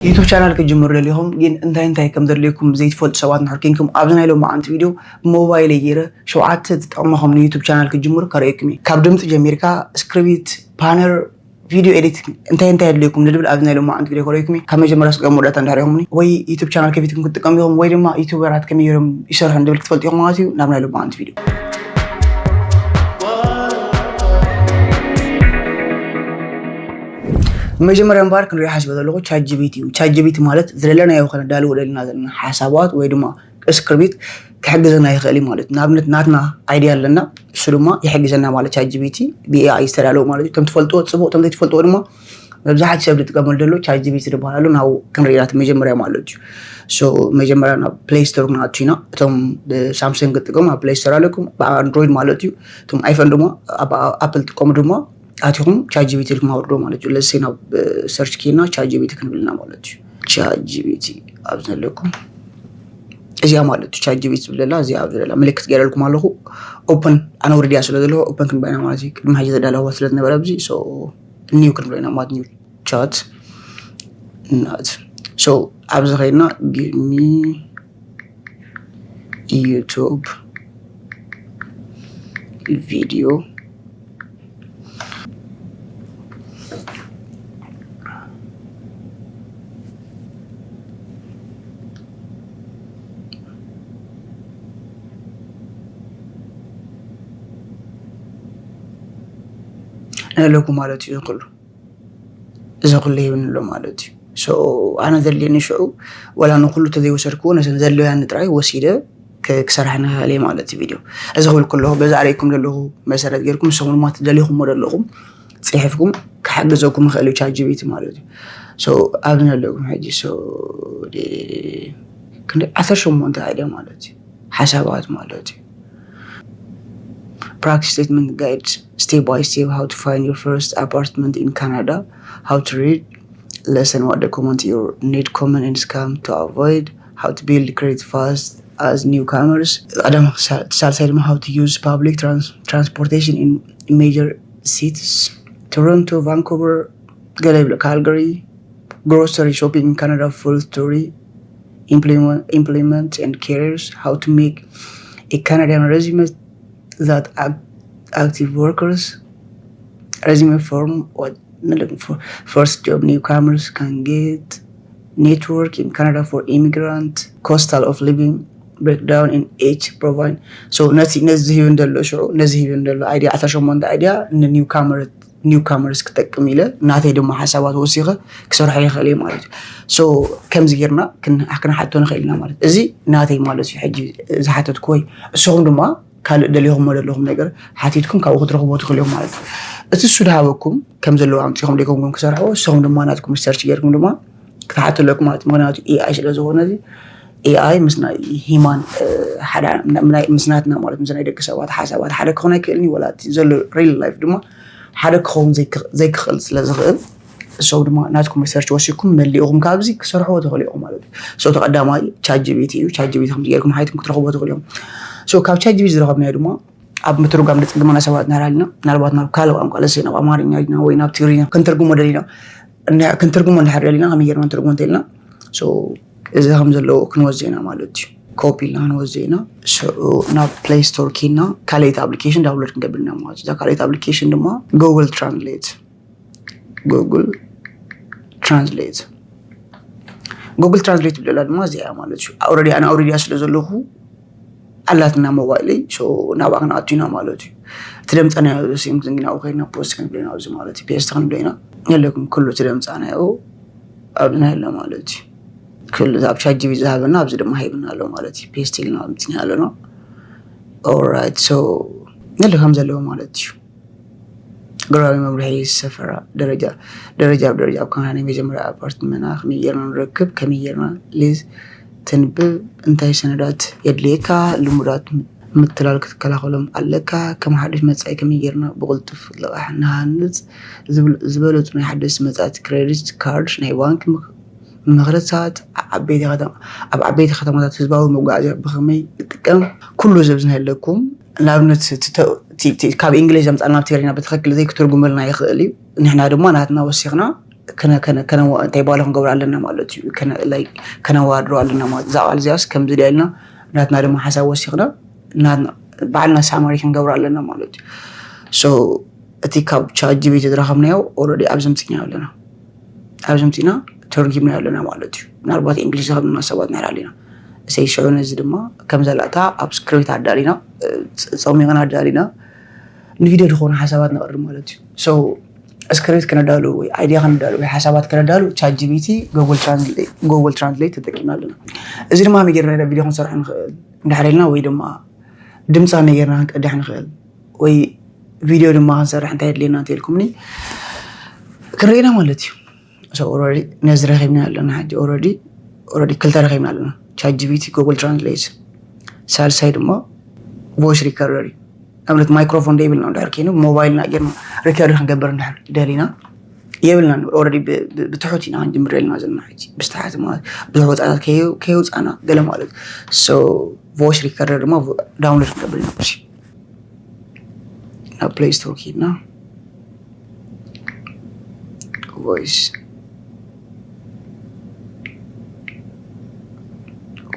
ዩቱብ ቻናል ክትጅምሩ ደሊኹም ግን እንታይ እንታይ ከም ዘድልየኩም ዘይትፈልጡ ሰባት እንድሕር ኮይንኩም፣ ኣብዚ ናይ ሎማዓንቲ ቪድዮ ብሞባይለይ ገይረ ሸውዓተ ዝጠቕመኹም ንዩቱብ ቻናል ክትጅምሩ ከርእየኩም እየ። ካብ ድምፂ ጀሚርካ ስክሪፕት፣ ፓነር፣ ቪድዮ ኤዲት እንታይ እንታይ የድልየኩም ንድብል ኣብዚ ናይ ሎማዓንቲ ቪድዮ ከርእየኩም እየ። ካብ መጀመርያ እስከ መወዳእታ እንዳርኢኹምኒ ወይ ዩቱብ ቻናል ከፊትኩም ክትጥቀሙ ኢኹም ወይ ድማ ዩቱበራት ከመይ ገይሮም ይሰርሑ ንድብል ክትፈልጡ ኢኹም ማለት እዩ። ናብ ናይ ሎማዓንቲ ቪድዮ። መጀመርያ እምበኣር ክንሪኦ ሓሲበ ዘለኹ ቻት ጂ ቢ ቲ እዩ። ቻት ጂ ቢ ቲ ማለት ዝደለናዮ ከነዳልዎ ደሊና ዘለና ሓሳባት ወይ ድማ ስክሪፕት ክሕግዘና ይኽእል እዩ ማለት እዩ። ንኣብነት ናትና ኣይድያ ኣለና፣ እሱ ድማ ይሕግዘና ማለት ቻት ጂ ቢ ቲ ብ ኤ ኣይ ዝተዳለወ ማለት እዩ። ከም ትፈልጥዎ ጽቡቕ፣ ከም ዘይትፈልጥዎ ድማ መብዛሕትኡ ሰብ ዝጥቀመሉ ዘሎ ቻት ጂ ቢ ቲ ዝበሃል ኣሎ። ናብኡ ክንርኢ ኢና እቲ መጀመርያ ማለት እዩ። ሶ መጀመርያ ናብ ፕሌይ ስቶር ክንኣቱ ኢና። እቶም ብሳምሰንግ ትጥቀሙ ኣብ ፕሌይ ስቶር ኣለኩም፣ ብኣንድሮይድ ማለት እዩ። እቶም ኣይፎን ድማ ኣብ ኣፕል ትጥቀሙ ድማ ኣቲኹም ቻት ጂ ቢ ቲ ኢልኩም ኣውርዶ ማለት እዩ። ለሴ ናብ ሰርች ኬና ቻት ጂ ቢ ቲ ክንብል ኢና ማለት እዩ። ቻት ጂ ቢ ቲ ኣብዚ ዘለኩም እዚኣ ማለት እዩ። ቻት ጂ ቢ ቲ ዝብል ዘላ እዚኣ ኣብዚ ዘላ ምልክት ገይረልኩም ኣለኹ። ኦፕን ኣነ ወረድያ ስለ ዘለኹ ኦፕን ክንብል ኢና ማለት እዩ። ቅድሚ ሕጂ ዘዳለዋ ስለ ዝነበረ ኣብዚ ሶ ኒው ክንብሎ ኢና ማለት ኒው ቻት ናት። ሶ ኣብዚ ኸይድና ጊቭ ሚ ዩቱብ ቪድዮ ኣለኩ ማለት እዩ። እዚ ኩሉ እዚ ኩሉ ሂብኒ ኣሎ ማለት እዩ። ሶ ኣነ ዘድልየኒ ሽዑ ወላ ንኩሉ ተዘይወሰድክዎ ነተን ዘለውያኒ ጥራይ ወሲደ ክ- ክሰርሐን ይኽእል እየ ማለት እዩ ቪድዮ። እዚ ክብል ከለኹ በዚ ኣርእየኩም ዘለኹ መሰረት ጌርኩም ንስኹም ድማ ትደልይኹምዎ ዘለኹም ጽሒፍኩም ክሕግዘኩም ይኽእል እዩ ቻት ጂ ቢ ቲ ማለት እዩ። ሶ ኣብዚ ዘለኹም ሕጂ ሶ ዲ- ክንደይ ዓሰርተ ሸሞንተ ኣይድያ ማለት እዩ ሓሳባት ማለት እዩ። Practice statement guide step by step how to find your first apartment in Canada, how to read lesson, what document you need, common and scam to avoid, how to build credit fast as newcomers. ቀዳም ሳ- ሳልሳይ ድማ how to use public trans- transportation in major cities, Toronto, Vancouver፣ ገለ ይብሎ Calgary, grocery shopping in Canada, food story, employment, employment and careers, how to make a Canadian resume that ac- active workers resume form, what I'm looking for, first job newcomers can get, network in Canada for immigrant, cost of living breakdown in each provine. So ነዚ ነዚ ሂብን ዘሎ ሽዑ ነዚ ሂብን ዘሎ ኣይድያ ዓሰርተ ሸሞንተ ኣይድያ ንኒውካመር ኒውካመርስ ክጠቅም ኢለ ናተይ ድማ ሓሳባት ወሲኸ ክሰርሖ ይኽእል እየ ማለት እዩ። ሶ ከምዚ ጌርና ክን- ክንሓቶ ንኽእል ኢና ማለት እዩ። እዚ ናተይ ማለት እዩ። ሕጂ ዝሓተትኩ ወይ እሱኹም ድማ ካልእ ደሊኹም ዘለኹም ነገር ሓቲትኩም ካብኡ ክትረኽቦ ትኽእሉ እዮም ማለት እዩ። እቲ እሱ ድሃበኩም ከም ዘለዎ ኣምፂኹም ደይኮንኩም ክሰርሕዎ እሱኹም ድማ ናትኩም ሪሰርች ጌርኩም ድማ ክትሓቱ ኣለኩም ማለት እዩ። ምክንያቱ ኤ ኣይ ስለ ዝኾነ እዚ ኤ ኣይ ምስ ናይ ሂማን ሓደ ምስ ናትና ማለት ምስ ናይ ደቂ ሰባት ሓሳባት ሓደ ክኾን ኣይክእልን እዩ። ወላ እቲ ዘሎ ሪል ላይፍ ድማ ሓደ ክኸውን ዘይክ- ዘይክኽእል ስለ ዝኽእል እሶም ድማ ናትኩም ሪሰርች ወሲድኩም መሊእኹም ካብዚ ክሰርሕዎ ትኽእሉ ኢኹም ማለት እዩ። ሶ እቲ ቀዳማይ ቻት ጂ ቢ ቲ እዩ። ቻት ጂ ቢ ቲ ከምዚ ጌርኩም ሓይትኩም ክትረኽብዎ ትኽእሉ እዮም። ሶ ካብ ቻት ጂ ቢ ቲ ዝረኸብናዮ ድማ ኣብ ምትርጓም ንጽግመና ሰባት ንህር ኣለና። ምናልባት ናብ ካልእ ቋንቋ ለሴ ናብ ኣማርኛ ዲና ወይ ናብ ትግርኛ ክንትርጉሞ ደሊና እና- ክንትርጉሞ እንድሕር ደሊና ከመይ ጌርና ንትርጉሞ እንተኢልና ሶ እዚ ከም ዘለዎ ክንወስዶ ኢና ማለት እዩ። ኮፒ ኢልና ክንወስዶ ኢና። ሽዑ ናብ ፕሌይ ስቶር ኬድና ካልኣይቲ ኣፕሊኬሽን ዳውንሎድ ክንገብር ኢና ማለት እዩ። እዛ ካልኣይቲ ኣፕሊኬሽን ድማ ጉግል ትራንስሌት ጉግል ትራንስሌት ጉግል ትራንስሌት ትብለላ ድማ እዚኣ ማለት እዩ። ኣውረዲ ኣነ ኣውረዲያ ስለ ዘለኹ ኣላትና ሞባይለይ ሶ ናብኣ ክንኣቱ ኢና ማለት እዩ። እቲ ደምፀናዮ ሴም ቲንግ ናብኡ ከይድና ፖስት ክንብሎ ኢና ኣብዚ ማለት እዩ። ፔስት ክንብሎ ኢና ኣለኩም ኩሉ እቲ ደምፃናዮ ኣብዚ ናይ ኣሎ ማለት እዩ። ኩሉ ኣብ ቻት ጂ ቢ ቲ ዝሃበና ኣብዚ ድማ ሂብና ኣሎ ማለት እዩ። ፔስት ኢልና ኣምፅና ኣለና። ኦራይት ሶ ንል ከም ዘለዎ ማለት እዩ። ግራዊ መምርሒ ሰፈራ ደረጃ ደረጃ ብደረጃ ኣብ ካናዳ ናይ መጀመርያ ኣፓርትመና ከመይ ጌርና ንረክብ፣ ከመይ ጌርና ሊዝ ተንብብ፣ እንታይ ሰነዳት የድልየካ፣ ልሙዳት ምትላል ክትከላኸሎም ኣለካ፣ ከም ሓድሽ መጻኢ ከመይ ጌርና ብቕልጡፍ ልቓሕ ንሃንጽ፣ ዝብል- ዝበለጹ ናይ ሓደስቲ መጻእቲ ክሬዲት ካርድ፣ ናይ ባንክ ምክ- ምኽርታት፣ ዓበይቲ ከተማ- ኣብ ዓበይቲ ከተማታት ህዝባዊ መጓዓዝያ ብኸመይ ይጥቀም፣ ኩሉ እዚ ኣብዚ ናይ ኣለኩም። ንኣብነት እቲ ተ- እቲ- እቲ ካብ እንግሊዝ ዘምጻልና ናብ ትግርኛ ብትኽክል ዘይክትርጉመልና ይኽእል እዩ። ንሕና ድማ ናትና ወሲኽና እንታይ ባለ ክንገብር ኣለና ማለት እዩ። ከነዋድሮ ኣለና ማለት እዛ ቃል እዚኣስ ከምዚ ዳ ኢልና ናትና ድማ ሓሳብ ወሲኽና ናትና ባዕልና ሳማሪ ክንገብር ኣለና ማለት እዩ። So እቲ ካብ ቻት ጂቢቲ ዝረኸብናዮ ኦልሬዲ ኣብዚ ምፅና ኣለና ኣብዚ ምፅና ተርጊምና ኣለና ማለት እዩ። ምናልባት እንግሊሽ ዝኸብና ሰባት ንሕር ኣለና እሰይ ሽዑ ነዚ ድማ ከም ዘላእታ ኣብ ስክሪፕት ኣዳሊና ፀሚቕና ኣዳሊና ንቪድዮ ዝኾኑ ሓሳባት ነቕርብ ማለት እዩ። So ስክሪፕት ክነዳሉ ወይ ኣይዲያ ክነዳሉ ወይ ሓሳባት ክነዳሉ ቻት ጂቢቲ ጉግል ትራንስሌት ተጠቂምና ኣለና። እዚ ድማ መጌርና ቪድዮ ክንሰርሕ ንኽእል እንዳሕረልና ወይ ድማ ድምፂ ከመይ ጌርና ክንቀዳሕ ንኽእል ወይ ቪድዮ ድማ ክንሰርሕ እንታይ የድልየና እንተልኩምኒ ክንርኢና ማለት እዩ። ነዚ ረኺብና ኣለና ሕጂ ኦልሬዲ ክልተ ረኺብና ኣለና። ቻት ጂቢቲ ጉግል ትራንስሌት ሳልሳይ ድማ ቮይስ ሪከርደር እዩ። ኣብነት ማይክሮፎን ዘይብልና እንድሕር ኮይኑ ሞባይልና ጌርና ሪከርድ ክንገብር እንድሕር ደሊና የብልናን። ኦልሬዲ ብትሑት ኢና ክንጅምር ደሊና ዘለና ሕጂ ብስተሓት ማለት ብዙሕ ወፃታት ከየውፃና ገለ ማለት ሶ ቮይስ ሪከርደር ድማ ዳውንሎድ ክንገብር ኢና። ናብ ፕሌይ ስቶር ኪድና ቮይስ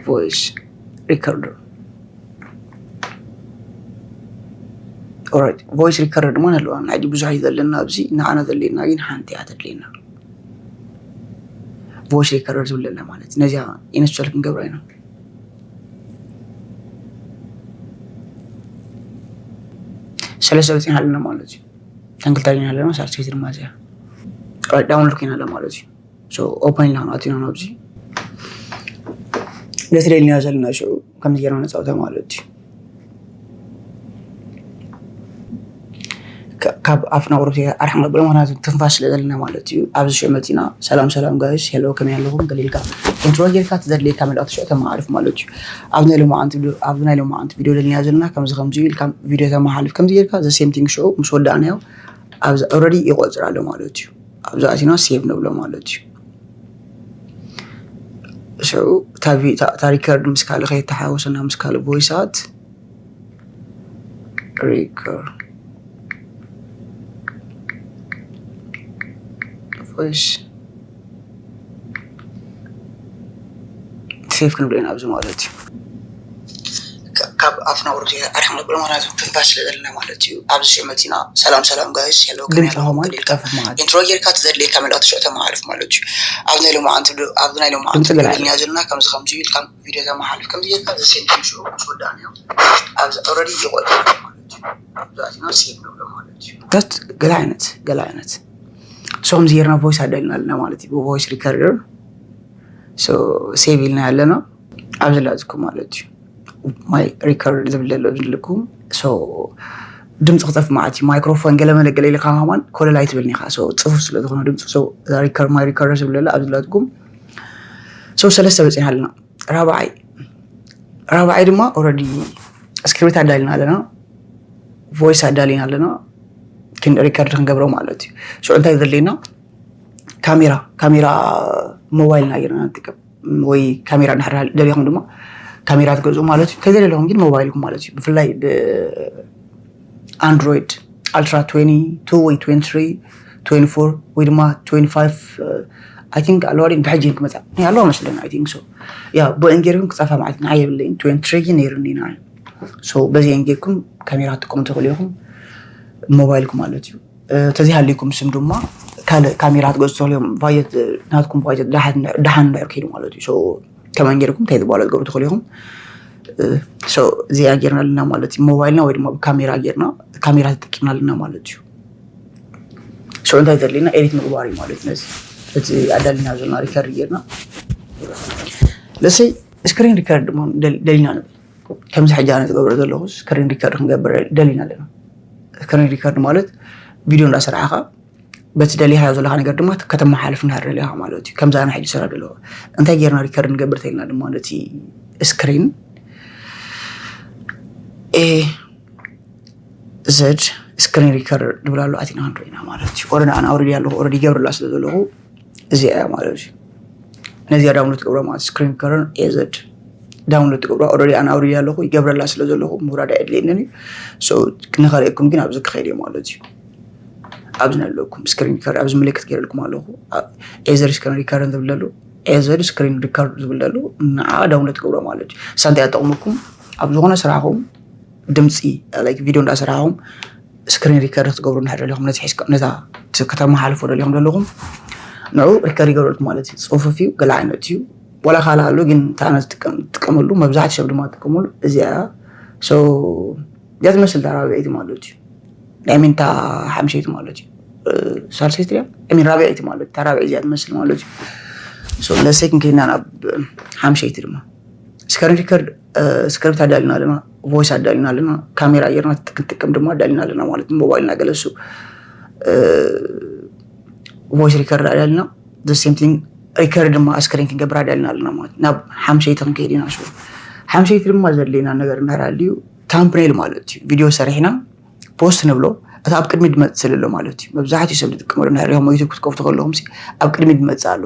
ቮይስ ሪከርደር ኦራይት ቮይስ ሪከርደር ድማ ኣለዋ። ንሕጂ ብዙሕ እዩ ዘለና ኣብዚ ንዓና ዘድልየና ግን ሓንቲ እያ ተድልየና። ቮይስ ሪከርደር ዝብል ዘላ ማለት ነዚኣ ኢንስቶል ክንገብራ ኢና። ሰለስተ በፂሕና ኣለና ማለት እዩ። ተንክልታ ኣለና ሳልሰይቲ ድማ እዚኣ ዳውንሎድ ኮይና ኣላ ማለት እዩ። ኦፐን ኢልና ክንኣቱ ኢና ናብዚ ደስ ደልና ዘለና ሽዑ ከምዚ ጌርና ነፃውታ ማለት እዩ። ካብ ኣፍና ቁርብ ኣርሓ ነብሎ ምክንያቱ ትንፋስ ስለ ዘለና ማለት እዩ። ኣብዚ ሽዑ መፂና ሰላም ሰላም ጋይስ ሄሎ ከመይ ኣለኹም ገለ ኢልካ ኢንትሮ ጌርካ ትዘድልየካ መልእክቲ ሽዑ ተመሓልፍ ማለት እዩ። ኣብ ናይ ሎማዓንቲ ቪድዮ ደልና ዘለና ከምዚ ከምዚ ኢልካ ቪድዮ ተመሓልፍ ከምዚ ጌርካ ዘ ሴም ቲንግ ሽዑ ምስ ወዳእናዮ ኣብዚ ኦረዲ ይቆፅር ኣሎ ማለት እዩ። ኣብዚ ኣቲና ሴቭ ንብሎ ማለት እዩ። ሽዑ እታ ሪከርድ ምስ ካልእ ከየተሓወሰና ምስ ካልእ ቮይሳት ሪከርድ ቮይስ ሴቭ ክንብሎ ኢና ኣብዚ ማለት እዩ። ካብ ኣፍና ውርድ ኣርሕም ነብሎ ምክንያቱ ትንፋስ ስለ ዘለና ማለት እዩ። ኣብዚ ሽዑ መፂና ሰላም ሰላም ጋይስ ሄሎ ኢንትሮ ጌርካ ትዘድልየካ መልእክቲ ሽዑ ተመሓልፍ ማለት እዩ። ኣብ ናይ ሎማዓንቲ ኣብ ናይ ሎማዓንቲ ቪድዮ ዘለና ከምዚ ከምዚ ኢልካ ቪድዮ ተመሓልፍ ከምዚ ጌርካ ዘሴም ሽዑ ምስ ወዳእናዮ ኣብዚ ኦረዲ ይቆልፍ ማለት እዩ። ኣብዚ ኣቲና ሴቭ ንብሎ ማለት እዩ። ገለ ዓይነት ገለ ዓይነት ሶ ከምዚ ጌርና ቮይስ ኣዳልና ኣለና ማለት እዩ። ብቮይስ ሪከርደር ሴቭ ኢልና ኣለና ኣብዚ ላዝኩም ማለት እዩ። ማይ ሪከርድ ዝብል ዘሎ ዝልኩም ድምፂ ክጠፍ ማለት እዩ። ማይክሮፎን ገለ መለ ገለ ኢልካ ከማን ኮለል ኣይትብልን ኢኻ። ጽፉፍ ስለ ዝኾነ ድምፂ ማይ ሪከርድ ዝብል ዘሎ ኣብዚ ላዝኩም ሰለስተ በፂና ኣለና። ራብዓይ ራብዓይ ድማ ኦረዲ ስክሪፕት ኣዳሊና ኣለና፣ ቮይስ ኣዳሊና ኣለና። ሪከርድ ክንገብሮ ማለት እዩ። ሽዑ እንታይ ዘድልየና ካሜራ ካሜራ ሞባይልና ጌርና ንጥቀም ወይ ካሜራ እንድሕር ደሊኹም ድማ ካሜራ ትገዝኡ ማለት እዩ። እንተዘይደለኹም ግን ሞባይልኩም ማለት እዩ። ብፍላይ ብኣንድሮይድ ኣልትራ ትዌንቲ ቱ ወይ ትዌንቲ ትሪ ትዌንቲ ፎር ወይ ድማ ትዌንቲ ፋይቭ ኣይ ቲንክ ኣለዋ ድሕጂ ክመፃ ኣለዋ መስለኒ። ኣይ ቲንክ ሶ ያ ብኦን ጌርኩም ክፀፋ ማለት ንዓይ የብለይን። ትዌንቲ ትሪ ግን ነይሩኒ ንዓይ። በዚአን ጌርኩም ካሜራ ክትጥቀሙ ትኽእሉ ኢኹም ሞባይልኩም ማለት እዩ። ተዘይሃልይኩም ስም ድማ ካልእ ካሜራ ክትገዝኡ ትኽእሉ እዮም። ባጀት ናትኩም ባጀት ደሓን እንድሕር ከይዱ ማለት እዩ። ከምኣን ጌርኩም እንታይ ዝበሃሎ ትገብሩ ትኽእሉ ኢኹም። እዚኣ ጌርና ኣለና ማለት እዩ። ሞባይልና ወይ ድማ ብካሜራ ጌርና ካሜራ ተጠቂምና ኣለና ማለት እዩ። ሽዑ እንታይ ዘድልየና ኤዲት ምግባር እዩ ማለት እዩ። ነዚ እቲ ኣዳሊና ዘለና ሪከርድ ጌርና ለሰይ ስክሪን ሪከርድ ድማ ደሊና ንብል። ከምዚ ሕጂ ኣነ ዝገብሮ ዘለኹ ስክሪን ሪከርድ ክንገብር ደሊና ኣለና። ስክሪን ሪከርድ ማለት ቪድዮ እንዳሰራሕኻ በቲ ደሊኻዮ ዘለኻ ነገር ድማ ከተመሓልፍ እንድሕር ደሊኻ ማለት እዩ። ከምዚ ኣነ ሕጂ ዝሰርሕ ዘለኹ እንታይ ጌርና ሪከርድ ንገብር ተይልና ድማ ነቲ ስክሪን ኤ ዘድ ስክሪን ሪከርድ ንብል ኣሎ ኣቲና ክንርኢ ኢና ማለት እዩ። ኦረዲ ኣነ ኣውሪደ ኣለኹ ኦረዲ ይገብርላ ስለ ዘለኹ እዚኣ እያ ማለት እዩ። ነዚኣ ዳውንሎድ ትገብሮ ማለት ስክሪን ሪከርደር ኤ ዘድ ዳውንሎድ ትገብሮ ኦረዲ ኣነ ኣውሪደ ኣለኹ ይገብረላ ስለ ዘለኹ ምውራድ ኣየድልየንን እዩ። ንኸርእየኩም ግን ኣብዚ ክኸይድ እየ ማለት እዩ። ኣብዚ ነለኩም ስክሪን ሪከርድ ኣብዚ ምልክት ገይረልኩም ኣለኹ። ኤዘር ስክሪን ሪከርድ ዝብል ዘሎ ኤዘር ስክሪን ሪከርድ ዝብል ዘሎ ንዓ ዳውንሎድ ትገብሮ ማለት እዩ። ሳንታ ያጠቕመኩም ኣብ ዝኾነ ስራሕኹም ድምፂ ቪዲዮ እንዳሰራሕኹም ስክሪን ሪከርድ ክትገብሩ እንድሕር ደሊኹም ነዚ ሒዝካ ነዛ ከተመሓልፎ ደሊኹም ዘለኹም ንዑ ሪከርድ ይገብረልኩም ማለት እዩ። ፅፉፍ እዩ፣ ገለ ዓይነት እዩ፣ ዋላ ካልእ ኣሎ፣ ግን እታ ኣነ ዝጥቀም- ዝጥቀመሉ መብዛሕትኡ ሰብ ድማ ዝጥቀመሉ እዚኣ እያ። So እዚኣ ትመስል እታ ራብዐይቲ ማለት እዩ። ናይ ሚንታ ሓምሸይቲ ማለት እዩ። ሳልሰይቲ ድያ ሚን ራብዐይቲ ማለት እታ ራብዐ እዚኣ ትመስል ማለት እዩ። So ለሰይ ክንከይድና ናብ ሓምሸይቲ ድማ ስክሪን ሪከርድ ስክሪፕት ኣዳልና ኣለና፣ ቮይስ ኣዳልና ኣለና፣ ካሜራ ጌርና ክንጥቀም ድማ ኣዳልና ኣለና ማለት ሞባይልና ገለሱ ቮይስ ሪከርድ ኣዳልና the same thing ሪከርድ ድማ ስክሪን ክንገብር ኣዳልና ኣለና ማለት ናብ ሓምሸይቲ ክንከይድ ኢና። So ሓምሸይቲ ድማ ዘድልየና ነገር እናራልዩ ታምፕኔል ማለት እዩ። ቪድዮ ሰሪሕና ፖስት ንብሎ እቲ ኣብ ቅድሚ ድመፅእ ዘሎ ማለት እዩ። መብዛሕትኡ ሰብ ዝጥቀመሉ ናይ ሪሆም ዩቱብ ክትከፍቱ ከለኹም ሲ ኣብ ቅድሚ ድመፅእ ኣሎ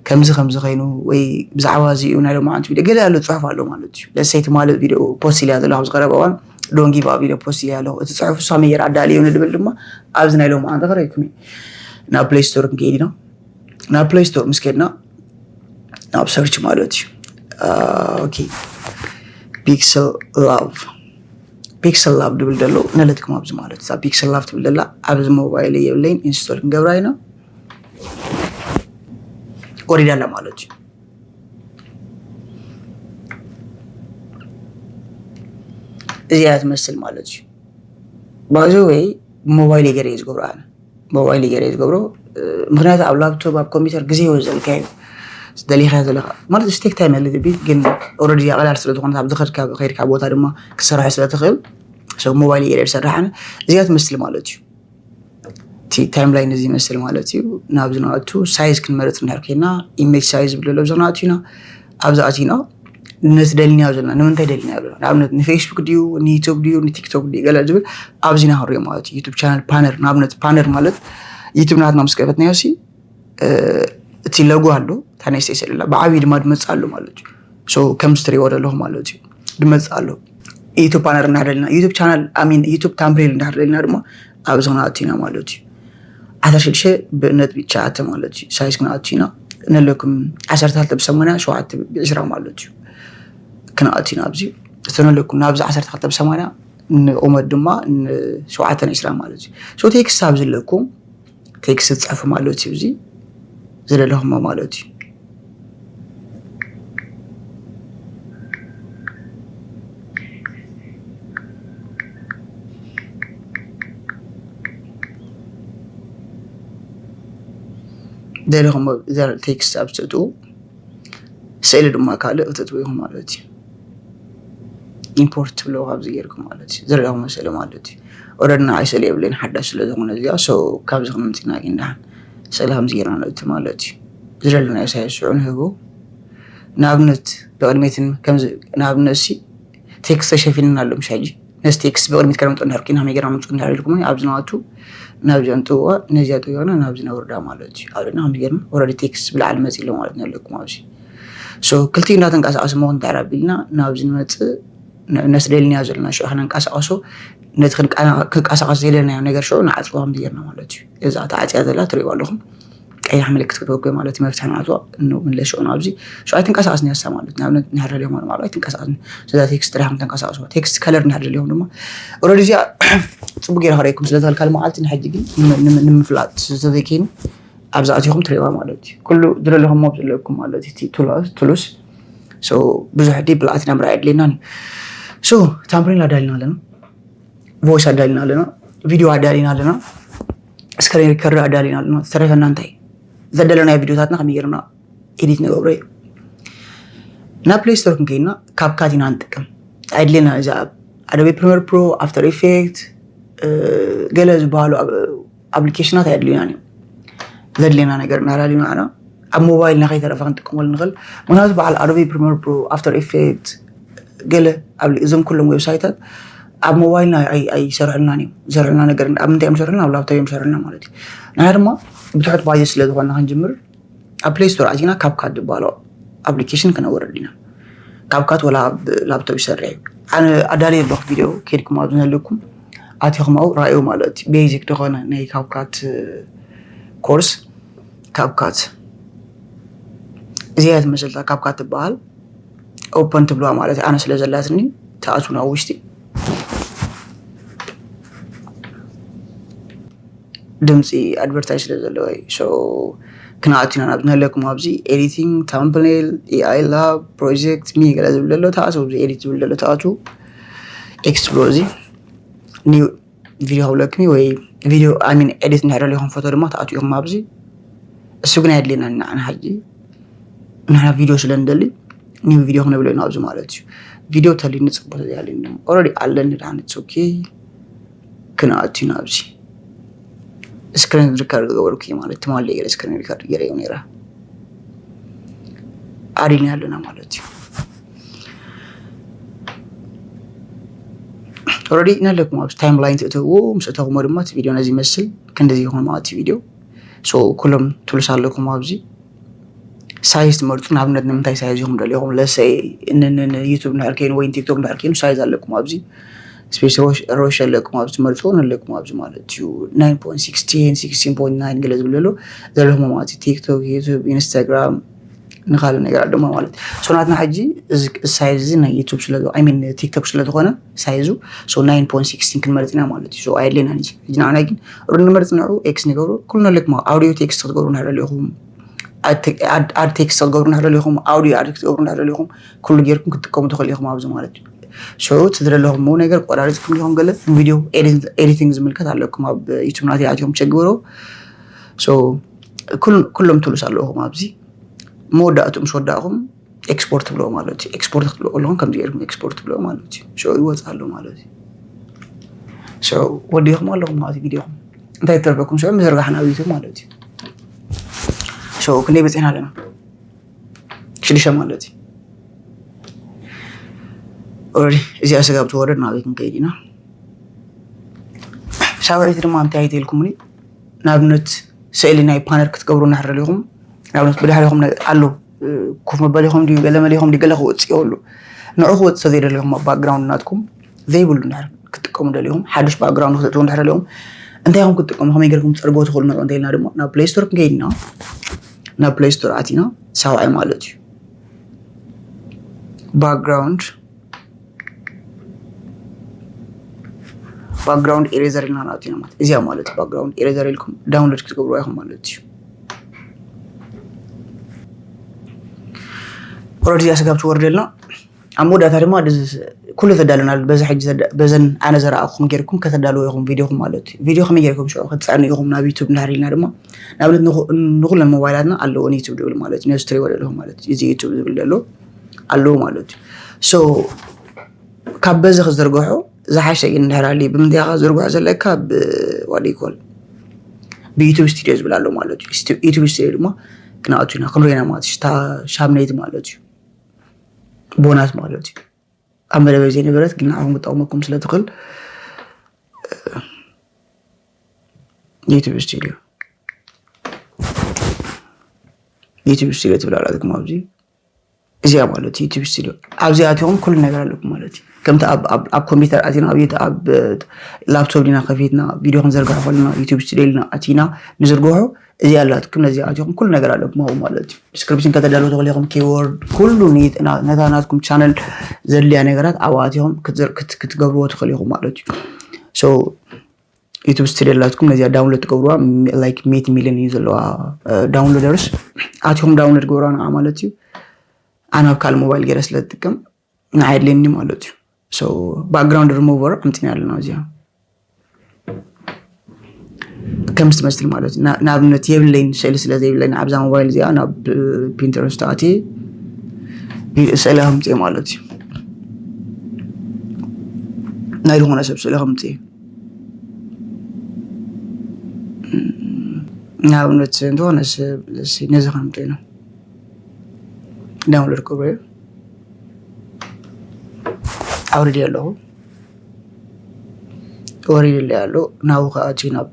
ከምዚ ከምዚ ከይኑ ወይ ብዛዕባ እዚ እዩ ናይ ሎማዓንቲ ቪድዮ ገለ ኣሎ ፅሑፍ ኣሎ ማለት እዩ። ለሰይቲ ማለት ቪድዮ ፖስት ኢልያ ዘለኹ ኣብዚ ቀረባ እዋን ዶንጊ ባ ቪድዮ ፖስት ኢልያ ኣለኹ እቲ ፅሑፍ እሷ መየር ኣዳልዮ ንድብል ድማ ኣብዚ ናይ ሎማዓንቲ ክረይኩም እዩ። ናብ ፕሌይ ስቶር ክንከይድ ኢና። ናብ ፕሌይ ስቶር ምስ ከድና ናብ ሰርች ማለት እዩ። ኦኬ ፒክሰል ላቭ ፒክሰል ላቭ ድብል ዘሎ ነለትኩም ኣብዚ ማለት እዛ ፒክሰል ላቭ ትብል ዘላ ኣብዚ ሞባይል የብለይን ኢንስቶል ክንገብራ ኢና። ወሪዳ ኣላ ማለት እዩ። እዚኣ ትመስል ማለት እዩ። ባይዘ ወይ ሞባይል ገይረ ዝገብሮ ኣነ ሞባይል ገይረ ዝገብሮ ምክንያቱ ኣብ ላፕቶፕ ኣብ ኮምፒውተር ግዜ ይወዘልካ እዩ። ደሊኻ ዘለካ ማለት ስቴክ ታይም ያለ ቢት ግን ኦረዲ ቀላል ስለዝኾነ ኣብ ዝኸድካ ከይድካ ቦታ ድማ ክሰርሖ ስለትኽእል ሰብ ሞባይል ገይረ ዝሰርሕ ኣነ እዚኣ ትመስል ማለት እዩ። እቲ ታይም ላይን እዚ ይመስል ማለት እዩ። ናብዚ ንኣቱ ሳይዝ ክንመርፅ እንድሕር ኮይና ኢሜጅ ሳይዝ ዝብል ዘሎ ኣብዚ ንኣቱ ኢና ኣብዚ ኣቲና ነቲ ደልናዮ ዘለና ንምንታይ ደልናዮ ዘለና ንኣብነት ንፌስቡክ ድዩ ንዩቱብ ድዩ ንቲክቶክ ድዩ ገለ ዝብል ኣብዚና ክንሪኦ ማለት እዩ። ዩቱብ ቻነል ፓነር ንኣብነት ፓነር ማለት ዩቱብ ናትና ምስ ከፈትናዮ ሲ እቲ ለጎ ኣሎ እታ ናይ ስቴሰል ብዓብዩ ድማ ድመፅእ ኣሎ ማለት እዩ። ከምዚ ትሪእዎ ዘለኹ ማለት እዩ ድመፅእ ኣሎ። ዩቱብ ፓነር እናደልና ዩቱብ ቻናል ሚን ዩቱብ ታምፕኔል እናደልና ድማ ኣብዚ ክንኣቱ ኢና ማለት እዩ። ዓሰርተ ሽዱሽተ ብነጥቢ ትሽዓተ ማለት እዩ ሳይዝ ክንኣቱ ኢና። ነለኩም ዓሰርተ ክልተ ብሰማንያ ሸውዓተ ብዒስራ ማለት እዩ። ክንኣቱ ኢና ኣብዚ እተነለኩም ናብዚ ዓሰርተ ክልተ ብሰማንያ ንቁመት ድማ ንሸውዓተ ዕስራ ማለት እዩ። ቴክስት ኣብዚ ኣለኩም ቴክስት ትፅሕፉ ማለት እዩ። እዚ ዝደለኹሞ ማለት እዩ። ደለኹሞ ቴክስት ኣብ ትእትዉ ስእሊ ድማ ካልእ ክትእትዉ ኢኹም ማለት እዩ። ኢምፖርት ትብልዎ ካብዚ ጌርኩም ማለት እዩ ዝረኣኹም ስእሊ ማለት እዩ። ኦረዲ ንዓይ ስእሊ የብለይን ሓዳሽ ስለ ዝኾነ እዚኣ so ካብዚ ክነምፅና ግን ደሓን ስእሊ ከምዚ ጌርና ንእቱ ማለት እዩ። ዝደለናዮ ሳይዝ ሽዑ ንህቦ ንኣብነት ብቕድሜትን ከምዚ ንኣብነት ሲ ቴክስት ተሸፊንና ኣሎ ምሽ ሕጂ ነዚ ቴክስት ብቕድሚት ከነምፅኦ እንድሕር ኮይና ከመይ ጌርና ምፅኡ እንድሕር ኢልኩም ኣብዚ ናቱ ናብዚኣ ንጥውዋ ነዚኣ ጥውዮና ናብዚ ነውርዳ ማለት እዩ። ኣብለና ከምዚ ጌርና ኦረዲ ቴክስት ብላዕሊ መፂ ኣሎ ማለት ነለኩም ኣብዚ so ክልቲኡ እንዳተንቀሳቐስ መኹን እንታይ ኣቢልና ናብዚ ንመፅእ ነስደልናዮ ዘለና ሽዑ ክነንቀሳቐሶ ነቲ ክንቀሳቐስ ዘደለናዮ ነገር ሽዑ ንዓፅዋ ከምዚ ጌርና ማለት እዩ። እዛ ተዓፅያ ዘላ ትሪእዋ ኣለኹም ቀያሕ ምልክት ክትወግእ ማለት እዩ። መፍትሒ ንዓፅዋ ምለሽ ሽዑ ናብዚ ሽዑ ኣይትንቀሳቐስን ያሳ ማለት ንኣብነት ንሕር ደልዮም ማለት ኣይትንቀሳቐስን ስለዛ ቴክስት ጥራሕ ተንቀሳቐስዋ ቴክስት ከለር ንሕር ደልዮም ድማ ኦረዲ እዚኣ ፅቡቅ ጌርካ ርኢኩም ስለዝኸልካ መዓልቲ ንሕጂ ግን ንምፍላጥ ስለዘይከይኑ ኣብዚ ኣቲኹም ትሪእዋ ማለት እዩ። ኩሉ ዝደለኹም ሞብ ዘለኩም ማለት እዩ። ቱሉስ ብዙሕ ዲ ብልኣት ናምራ የድልየና ሶ ታምፕኔል ኣዳሊና ኣለና፣ ቮይስ ኣዳሊና ኣለና፣ ቪዲዮ ኣዳሊና ኣለና፣ ስክሪን ሪከርድ ኣዳሊና ኣለና። ዝተረፈና እንታይ ዘደለናዮ ቪዲዮታትና ከመይ ጌርና ኤዲት ንገብሮ እዩ። ናብ ፕሌይ ስቶር ክንከይድና ካፕካት ኢና ንጥቀም። ኣድልየና እዚ ኣብ ኣዶቤ ፕሪሚየር ፕሮ፣ ኣፍተር ኢፌክት ገለ ዝበሃሉ ኣፕሊኬሽናት ኣየድልዩናን እዮም። ዘድልየና ነገር እናላልዩ ንዓና ኣብ ሞባይልና ከይተረፈ ክንጥቀመሉ ንኽእል። ምክንያቱ በዓል ኣዶቤ ፕሪሚየር ፕሮ፣ ኣፍተር ኢፌክት ገለ እዞም ኩሎም ዌብሳይታት ኣብ ሞባይልና ኣይሰርሕልናን እዮም። ዝሰርሕልና ነገር ኣብ ምንታይ እዮም ዝሰርሕልና? ኣብ ላፕቶፕ እዮም ዝሰርሕልና ማለት እዩ። ንሕና ድማ ብትሑት ባጀት ስለ ዝኾንና ክንጅምር ኣብ ፕሌይ ስቶር ኣቲና ካፕካት ዝበሃሎ ኣፕሊኬሽን ክነወርድ ኢና። ካፕካት ወላ ኣብ ላፕቶፕ ይሰርሕ እዩ። ኣነ ኣዳልየ ኣለኹ ቪድዮ ከይድኩም ኣብ ዝነለኩም ኣቲኹም ኣብኡ ራእዩ ማለት እዩ። ቤዚክ ዝኾነ ናይ CapCut ኮርስ፣ CapCut እዚኣ ትመስል እታ CapCut ትበሃል። ኦፐን ትብልዋ ማለት እዩ። ኣነ ስለ ዘላትኒ ትኣትዉ ናብ ውሽጢ። ድምፂ ኣድቨርታይዝ ስለ ዘለዎ እዩ። So ክንኣቱ ኢና ናብ ዝነለኩም ኣብዚ ኤዲቲንግ፣ ታምብኔል፣ AI ላብ፣ ፕሮጀክት፣ ሚ ገለ ዝብል ዘሎ ትኣትዉ። ኣብዚ ኤዲት ዝብል ዘሎ ትኣትዉ። ኤክስፕሎር እዚ ኒው ቪድዮ ክብለኩም እዩ፣ ወይ ቪድዮ፣ I mean ኤዲት እንድሕር ደሊኹም ፎቶ ድማ ትኣትዉ ኢኹም ኣብዚ። እሱ ግን ኣየድልየናን ንዓና ሕጂ። ንሕና ቪድዮ ስለ ንደሊ ኒው ቪድዮ ክነብሎ ኢና ኣብዚ ማለት እዩ። ቪድዮ ተልዩኒ ጽቡቅ ተዘይሃልዩኒ ድማ ኦልሬዲ ኣለኒ ድሓን፣ it's okay። ክንኣቱ ኢና ኣብዚ። ስክሪን ሪከርድ ዝገበርኩ እዩ ማለት ትማሊ ገለ ስክሪን ሪከርድ ገይረዮ ነይረ። ኣዲና ኣለና ማለት እዩ። ኦልሬዲ ነለኩም ኣብዚ ታይም ላይን ትእትውዎ፣ ምስ እተኹሞ ድማ እቲ ቪድዮ ነዚ ይመስል፣ ክንድዚ ይኹን ማለት እዩ ቪድዮ። So ኩሎም ቱልስ ኣለኩም ኣብዚ። ሳይዝ ትመርጹ፣ ንኣብነት ንምንታይ ሳይዝ ኢኹም ደሊኹም? ለሰይ ንዩቱብ እንድሕር ከይኑ ወይ ቲክቶክ እንድሕር ከይኑ ሳይዝ ኣለኩም ኣብዚ። ስፔስ ሮሽ ኣለኩም ኣብዚ፣ ትመርጹ ኣለኩም ኣብዚ ማለት እዩ። ናይን ፖይንት ሲክስቲን፣ ሲክስቲን ፖይንት ናይን ገለ ዝብል ዘሎ ዘለኹም ማለት እዩ። ቲክቶክ፣ ዩቱብ፣ ኢንስታግራም፣ ንኻልእ ነገራት ድማ ማለት እዩ። So ናትና ሕጂ እዚ ሳይዝ እዚ ናይ ዩቱብ ስለ፣ I mean ቲክቶክ ስለ ዝኾነ ሳይዙ፣ so ናይን ፖይንት ሲክስቲን ክንመርጽ ኢና ማለት እዩ። So ኣየድልየናን እዚ። ሕጂ ንዓና ግን ሩ ንመርጽ ንዑ ኤክስ ንገብሮ። ኩሉ ነለኩም ኣውዲዮ ቴክስት ክትገብሩ እንድሕር ደሊኹም፣ ኣድ ቴክስት ክትገብሩ እንድሕር ደሊኹም፣ ኣውዲዮ ኣድ ክትገብሩ እንድሕር ደሊኹም፣ ኩሉ ጌርኩም ክትጥቀሙ ትኽእሉ ኢኹም ኣብዚ ማለት እዩ። So እቲ ዝደለኹምዎ ነገር ቆራሪጽኩም ዲኹም ገለ ቪድዮ ኤዲቲንግ ዝምልከት ኣለኩም ኣብ ዩቱብ ናተይ ኣትዮም ቸክ ግበሩ። So ኩል-፣ ኩሎም ቱልስ ኣለኹም ኣብዚ። መወዳእትኡ ምስ ወዳእኹም ኤክስፖርት ትብልዎ ማለት እዩ። ኤክስፖርት ክትብልዎ ከለኹም ከምዚ ጌርኩም ኤክስፖርት ትብልዎ ማለት እዩ። So ይወጽእ ኣሎ ማለት እዩ። So ወዲኹም ኣለኹም ማለት እዩ ቪድዮኹም። እንታይ ተርፈኩም? So ምዝርጋሕና ኣብ ዩቱብ ማለት እዩ። So ክንደይ በጺሕና ኣለና? ሽዱሽተ ማለት እዩ። ኦልሬዲ እዚኣ ስጋብ ትወርድ ናበይ ክንከይድ ኢና? ሳብዐይቲ ድማ እንታይ ኣይተልኩምኒ? ንኣብነት ስእሊ ናይ ፓነር ክትገብሩ እንድሕር ደሊኹም፣ ንኣብነት ብድሕሪኹም ነ-፣ ኣሎ፣ እ፣ ኮፍ መበሊኹም ድዩ፣ ገለ መሊኹም ድዩ፣ ገለ ክወጽእ ይኽእሉ። ንዑ ክወጽእ ዘይደሊኹም፣ ኣብ ባክግራውንድ ናትኩም ዘይብሉ እንድሕር ክትጥቀሙ ደሊኹም፣ ሓድሽ ባክግራውንድ ክተእትዉ እንድሕር ደሊኹም፣ እንታይ ኢኹም ክትጥቀሙ፣ ከመይ ጌርኩም ትጸርግዎ ትኽእሉ ንዑ እንተኢልና ድማ ናብ ፕሌይ ስቶር ክንከይድ ኢና። ናብ ፕሌይ ስቶር ኣቲና ሳብዓይ ማለት እዩ። ባክግራውንድ፣ ባክግራውንድ ኢሬዘር ኢልና ንኣቱ ኢና ማለት እዚኣ ማለት እዩ። ባክግራውንድ ኢሬዘር ኢልኩም ዳውንሎድ ክትገብርዋ ኢኹም ማለት እዩ። ኦልሬዲ እዚኣ ስጋብ ትወርደልና ኣብ መወዳእታ ድማ ድዝ-፣ ኩሉ ተዳለናል። በዚ ሕጂ ዘዳ-፣ በዘን ኣነ ዘረኣኹም ጌርኩም ከተዳልዎ ኢኹም ቪድዮኹም ማለት እዩ። ቪድዮ ከመይ ጌርኩም ሽዑ ክትጸዕኑ ኢኹም ናብ ዩቱብ እንድሕር ኢልና ድማ ንኣብነት ንኹ-፣ ንኹለን ሞባይላትና ኣለዎ ዩቱብ ዝብል ማለት እዩ። ነዚ ትሪእዎ ዘለኹም ማለት እዩ። እዚ ዩቱብ ዝብል ዘሎ ኣለዎ ማለት እዩ። So ካብ በዚ ክዝርግሖ ዝሓሸ እዩ እንድሕር ኣልዩ። ብምንታይ ኢኻ ዝርግሖ ዘለካ? ብ-፣ what do you call፣ ብዩቱብ ስቱዲዮ ዝብል ኣሎ ማለት እዩ። ስቱ-፣ ዩቱብ ስቱዲዮ ድማ ክንኣቱ ኢና፣ ክንሪኦ ኢና ማለት እዩ። ሽታ ሻምነይቲ ማለት እዩ። ቦናስ ማለት እዩ። ኣብ መደበይ ዘይነበረት ግን ንዓኹም ክትጠቕመኩም ስለ ትኽእል፣ ዩቱብ ስቱዲዮ፣ ዩቱብ ስቱዲዮ ትብል ኣላትኩም ኣብዚ። እዚኣ ማለት ዩቱብ ስቱዲዮ። ኣብዚ ኣቲኹም ኩሉ ነገር ኣለኩም ማለት እዩ። ከምቲ ኣብ፣ ኣብ፣ ኣብ ኮምፒውተር ኣቲና፣ ኣብ ዩቱ-፣ ኣብ ላፕቶፕ ዲና ከፊትና ቪድዮ ክንዘርግሖ ከለና ዩቱብ ስቱዲዮ ኢልና ኣቲና ንዝርግሖ፣ እዚኣ ኣላትኩም። ነዚ ኣቲኹም ኩሉ ነገር ኣለኩም ኣብኡ ማለት እዩ። ዲስክሪፕሽን ከተዳልዉ ትኽእሉ ኢኹም፣ ኪቦርድ፣ ኩሉ ኒ-፣ ና-፣ ነታ ናትኩም ቻነል ዘድልያ ነገራት ኣብኡ ኣቲኹም ክትዘር-፣ ክት-፣ ክትገብርዎ ትኽእሉ ኢኹም ማለት እዩ። So ዩቱብ ስቱዲዮ ኣላትኩም፣ ነዚኣ ዳውንሎድ ትገብርዋ፣ ሚ-፣ ላይክ ሚእቲ ሚልዮን እዩ ዘለዋ፣ እ፣ ዳውንሎደርስ። ኣቲኹም ዳውንሎድ ግበርዋ ንዓ ማለት እዩ። ኣነ ኣብ ካልእ ሞባይል ገይረ ስለ ዝጥቀም ንዓይ የድልየኒ ማለት እዩ። So ባክግራውንድ ሪሙቨር ኣምፂና ኣለና እዚኣ ከምዚ ትመስል ማለት እዩ። ና-፣ ንኣብነት የብለይን፣ ስእሊ ስለ ዘይብለይን ኣብዛ ሞባይል እዚኣ ናብ ፒንተረስት ኣትየ ስእሊ ከምፅእ ማለት እዩ። ናይ ዝኾነ ሰብ ስእሊ ከምፅእ ንኣብነት እንተኾነ ሰብ፣ let's say፣ ነዚ ከምፅእ ኢና። ዳውንሎድ ክገብሮ እየ። ኣውሪደ ኣለኹ። ወሪድለይ ኣሎ። ናብኡ ከኣ እቲ ናብ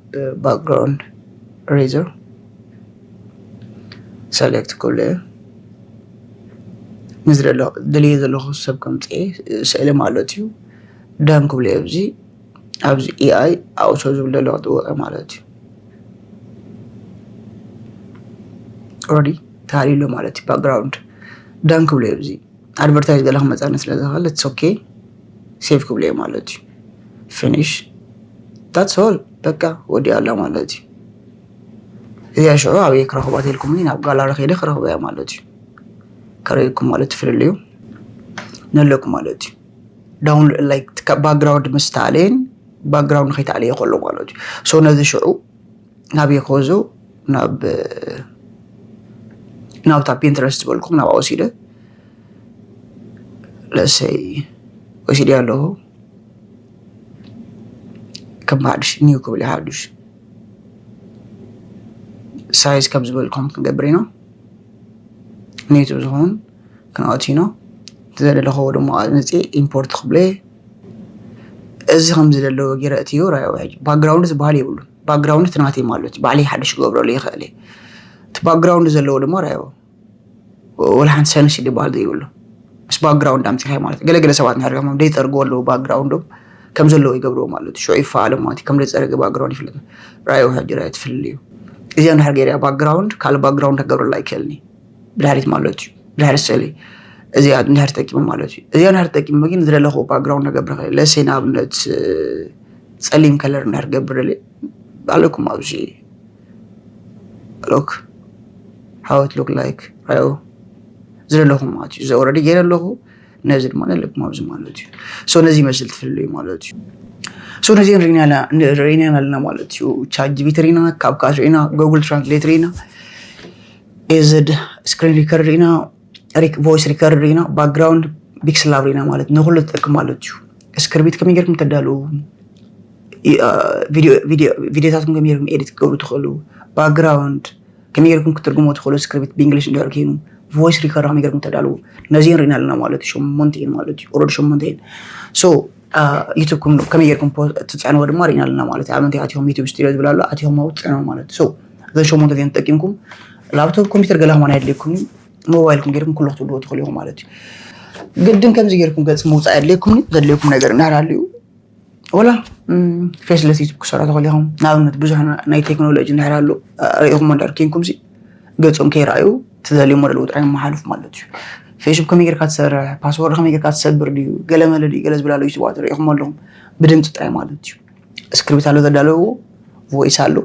ባክግራውንድ ኢሬዘር ሰሌክት ክብሎ እየ። ንዝደለ-፣ ደልየ ዘለኹ ሰብ ከምፅእ እየ። ስእሊ ማለት እዩ። ዳን ክብሎ እየ። ኣብዚ ኣብዚ ኤኣይ ኣውሶ ዝብል ዘሎ ክጥወቀ ማለት እዩ። ኦልሬዲ ተሃልዩ ኣሎ ማለት እዩ። ባክግራውንድ ዳን ክብሎ እዩ። ኣብዚ ኣድቨርታይዝ ገለ ክመፃኒ ስለ ዝኽእል it's okay፣ ሴቭ ክብሎ እዩ ማለት እዩ። ፊኒሽ፣ that's all፣ በቃ ወዲኣ ኣላ ማለት እዩ። እዚኣ ሽዑ ኣበይ ክረኽባ ተልኩምኒ ናብ ጋላሪ ከይደ ክረኽባ እያ ማለት እዩ። ከርእየኩም ማለት ትፍልልዩ ነለኩም ማለት እዩ። ዳውን ላይክ ባክግራውንድ ምስታለየን ባክግራውንድ ከይተኣለየ ከሎ ማለት እዩ። ሶ ነዚ ሽዑ ናብ የኮዞ ናብ ናብታ ፒንትረስት ዝበልኩም ናብ ወሲደ ለሰይ ወሲደ ኣለኹ። ከም ሓድሽ ኒው ክብል ሓድሽ ሳይዝ ከም ዝበልኩም ክንገብር ኢና። ኔቱ ዝኸውን ክንኣቱ ኢና። ዝደለኹዎ ድማ መፅእ ኢምፖርት ክብለ። እዚ ከምዚ ዘለዎ ገይረ እትዮ ራዮ። ሕጂ ባክግራውንድ ዝበሃል የብሉን። ባክግራውንድ ትናተይ ማለት እዩ። ባዕለይ ሓድሽ ክገብረሉ ይኽእል እየ። እቲ ባክግራውንድ ዘለዎ ድማ ራዮ። ወላ ሓንቲ ሰንስ ዝበሃል ዘይብሉ ምስ ባክግራውንድ ኣምፂኻይ ማለት እዩ። ገለገለ ሰባት ንሕርገሞም ደይፀርግዎ ኣለዉ ባክግራውንዶም ከም ዘለዎ ይገብርዎ ማለት እዩ። ሽዑ ይፈኣሎም ማለት እዩ። ከም ደይፀረገ ባክግራውንድ ይፍለጥ። ራዮ ሕጂ ራዮ ትፍልል እዩ። እዚኣ እንድሕር ገይረ ባክግራውንድ ካልእ ባክግራውንድ ክገብረላ ኣይክእልኒ። ብድሕሪት ማለት እዩ። ብድሕሪ ስእሊ እዚኣ እንድሕር ተጠቂመ ማለት እዩ። እዚኣ እንድሕር ተጠቂመ ግን ዝደለኹ ባክግራውንድ ክገብር ይኽእል። ለሰይ ንኣብነት ፀሊም ከለር እንድሕር ገብር ደልየ ኣለኩም ኣብዚ ሎክ how it look like ራዮ ዝደለኹም ማለት እዩ። እዚ ኦልሬዲ ገይረ ኣለኹ። ነዚ ድማ ነለኩም ኣብዚ ማለት እዩ። ሶ ነዚ ይመስል ትፍልልዩ ማለት እዩ። ሶ ነዚ ርኢና ኣለና ማለት እዩ። ቻት ጂፒቲ ርኢና፣ ካፕካት ርኢና፣ ጉግል ትራንስሌት ርኢና፣ ኤዝድ ስክሪን ሪከርድ ርኢና፣ ቮይስ ሪከርድ ርኢና፣ ባክግራውንድ ፒክስል ላብ ርኢና ማለት ንኩሉ ትጠቅም ማለት እዩ። ስክሪፕት ከመይ ጌርኩም ተዳልዉ፣ ቪዲዮታትኩም ከመይ ጌርኩም ኤዲት ክገብሩ ትኽእሉ፣ ባክግራውንድ ከመይ ጌርኩም ክትርጉሞ ትኽእሉ፣ ስክሪፕት ብእንግሊሽ እንድሕር ኮይኑ ቮይስ ሪከርድ ከመይ ጌርኩም ተዳልዉ፣ ነዚን ርኢና ኣለና ማለት እዩ። ሸሞንተ እየን ማለት እዩ። ኦልሬዲ ሸሞንተ እየን። ሶ ዩቱብኩም ከመይ ጌርኩም ትፅዕንዎ ድማ ርኢና ኣለና ማለት እዩ። ኣብነት ኣትዮም ዩቱብ ስቱዲዮ ዝብል ኣሎ፣ ኣትዮም ኣብኡ ትፅዕንዎ ማለት እዩ። ሶ እዘን ሸሞንተ እዚአን ተጠቂምኩም ላፕቶፕ ኮምፒውተር ገለ ከማን ኣየድልየኩም፣ ሞባይልኩም ጌርኩም ኩሉ ክትውድዎ ትኽእሉ ኢኹም ማለት እዩ። ግድን ከምዚ ጌርኩም ገጽ ምውፃእ ኣየድልየኩም፣ ዘድልየኩም ነገር እንድሕር ሃልዩ ወላ ፌስለስ ዩቱብ ክሰርሑ ትኽእሉ ኢኹም። ንኣብነት ብዙሕ ናይ ቴክኖሎጂ እንድሕር ኣሎ ርኢኹም እንድሕር ኬንኩም ሲ ገጾም ከይረኣዩ ትደልዩ ሞደል ውጥራይ መሓልፍ ማለት እዩ። ፌስቡክ ከመይ ጌርካ ትሰርሕ፣ ፓስወርድ ከመይ ጌርካ ትሰብር ድዩ፣ ገለ መለ ድዩ፣ ገለ ዝብል ኣሎ ዩቱባት ርኢኹም ኣለኹም ብድምፂ ጥራይ ማለት እዩ። ስክሪፕት ኣሎ ዘዳለዎ፣ ቮይስ ኣሎ፣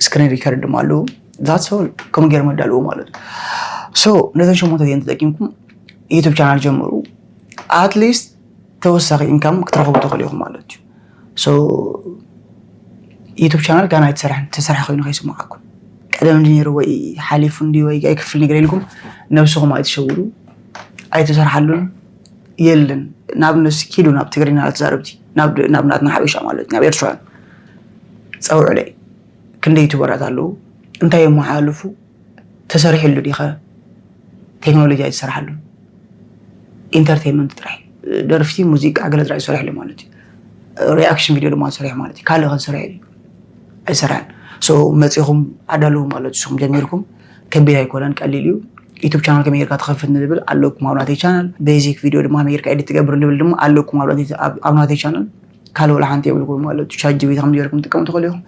ስክሪን ሪከርድ ድማ ኣለዎ። ዛትስ ኦል ከምኡ ገይሮም ኣዳለዎ ማለት እዩ። ሶ ነዘን ሸሞንተ እዚአን ተጠቂምኩም ዩቱብ ቻናል ጀምሩ። ኣትሊስት ተወሳኺ ኢንካም ክትረኽቡ ትኽእሉ ኢኹም ማለት እዩ። ሶ ዩቱብ ቻናል ጋና ኣይትሰርሕን፣ ተሰርሐ ኮይኑ ከይስምዓኩም ቀደም እንዲ ነይሩ ወይ ሓሊፉ እንዲ ወይ ኣይክፍል ነገር ኢልኩም ነብስኹም ኣይትሸውዱ፣ ኣይትሰርሓሉን የለን። ናብ ንስ ኪዱ ናብ ትግርኛ ተዛረብቲ ናብ ናብ ናትና ሓበሻ ማለት ናብ ኤርትራውያን ጸውዕለይ ክንደይ ዩቱበራት ኣለዉ እንታይ የመሓላልፉ ተሰሪሕሉ ዲኸ ቴክኖሎጂ ኣይተሰርሓሉን ኢንተርቴንመንት ጥራሕ ደርፍቲ ሙዚቃ ገለ ጥራሕ ይሰርሕሉ ማለት እዩ ሪኣክሽን ቪድዮ ድማ ዝሰርሕ ማለት እዩ ካልእ ከዝሰርሕ እዩ ኣይሰርሕን ሶ መፂኹም ኣዳለዉ ማለት ንስኹም ጀሚርኩም ከቢድ ኣይኮነን ቀሊል እዩ ዩቱብ ቻናል ከመይ ጌርካ ትኸፍት ንብል ኣለኩም ኣብ ናተይ ቻናል ቤዚክ ቪድዮ ድማ ከመይ ጌርካ ኤዲት ትገብር ንብል ድማ ኣለኩም ኣብ ናተይ ቻናል ካልእ ወላ ሓንቲ የብልኩም ማለት እዩ ቻት ጂቢቲ ከም ጌርኩም ትጥቀሙ ትኽእሉ ኢኹም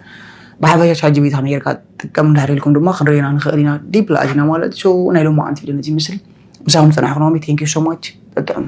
ብሓፈሻ ቻት ጂቢቲ ከመይ ጌርካ ትጥቀም እንድሕር ኢልኩም ድማ ክንርኢና ንኽእል ኢና ዲፕ ኣቲና ማለት እዩ ናይ ሎማዓንቲ ቪድዮ ነዚ ይመስል ምሳኹም ዝፀናሕኩ ናሚ thank you so much ጠጥዑም